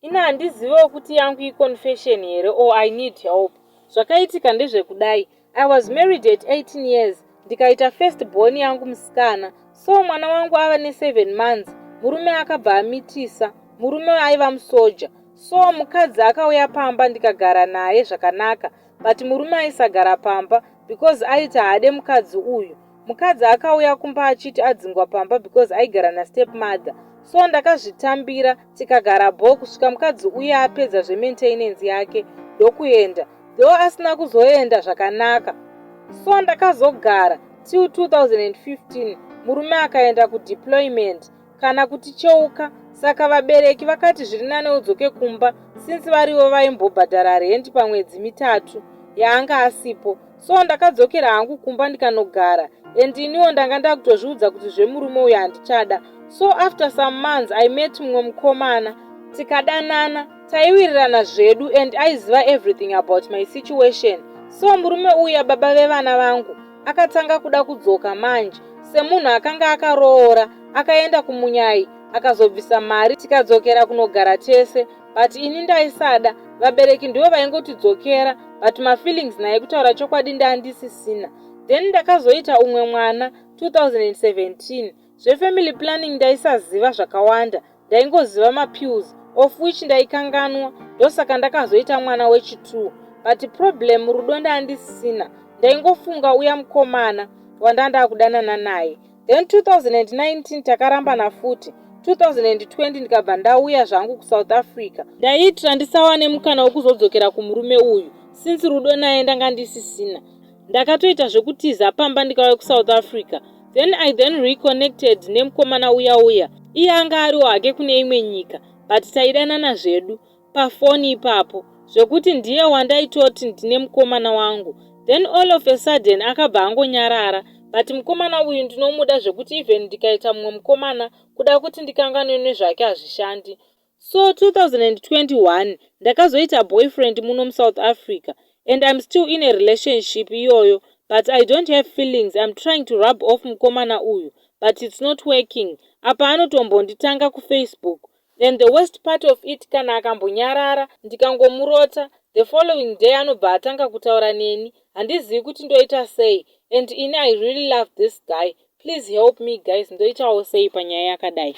Ini handizivewo kuti yangu iconfession here or I need help. Zvakaitika ndezvekudai, I was married at 18 years, ndikaita first born yangu musikana. So mwana wangu ava ne7 months, murume akabva amitisa. Murume aiva musoja. So mukadzi akauya pamba, ndikagara naye zvakanaka, but murume aisagara pamba because aiti haade mukadzi uyu. Mukadzi akauya kumba achiti adzingwa pamba because aigara nastep mother. So ndakazvitambira, tikagara bho kusvika mukadzi uye apedza zvemaintenance yake ndokuenda, though asina kuzoenda zvakanaka. So ndakazogara till 2015, murume akaenda kudeployment kana kuticheuka. Saka vabereki vakati zviri nane udzoke kumba, since varivo vaimbobhadhara rent pamwedzi 3 yaanga asipo. So ndakadzokera hangu kumba, ndikanogara, and iniwo ndanga ndakutozviudza kuti zvemurume uyu handichada. So after some months I met mumwe mukomana, tikadanana, taiwirirana zvedu and aiziva everything about my situation. So murume uya, baba vevana vangu, akatanga kuda kudzoka manje semunhu akanga akaroora. Akaenda kumunyai, akazobvisa mari, tikadzokera kunogara tese, but ini ndaisada. Vabereki ndivo vaingotidzokera, but mafeelings naye, kutaura chokwadi, ndandisisina. Then ndakazoita umwe mwana 2017. Zvefamily planning ndaisaziva zvakawanda, ndaingoziva mapills, of which ndaikanganwa. Ndosaka ndakazoita mwana wechi2, but problem, rudo ndandisina. Ndaingofunga uya mukomana wandanda kudanana naye. Then 2019 takarambana futi. 2020 ndikabva ndauya zvangu kuSouth Africa. Ndaiitira ndisawane mukana wekuzodzokera kumurume uyu, since rudo naye ndanga ndisisina. Ndakatoita zvekutiza pamba, ndikauya kuSouth Africa. Then I then reconnected nemukomana uya uya. Iye anga ariwo hake kune imwe nyika, but taidanana zvedu pafoni ipapo, zvekuti ndiye wandaitoti ndine mukomana wangu. Then all of a sudden akabva angonyarara. But mukomana uyu ndinomuda zvekuti even ndikaita mumwe mukomana, kuda kuti ndikanganwe nezvake hazvishandi. So 2021 ndakazoita boyfriend muno muSouth Africa, and I'm still in a relationship iyoyo, but I don't have feelings. I'm trying to rub off mukomana uyu, but it's not working. Apa anotombonditanga kuFacebook, and the worst part of it, kana akambonyarara, ndikangomurota, the following day anobva atanga kutaura neni. Handizivi kuti ndoita sei, and ini I really love this guy. Please help me, guys. Ndoitawo sei panyaya yakadai?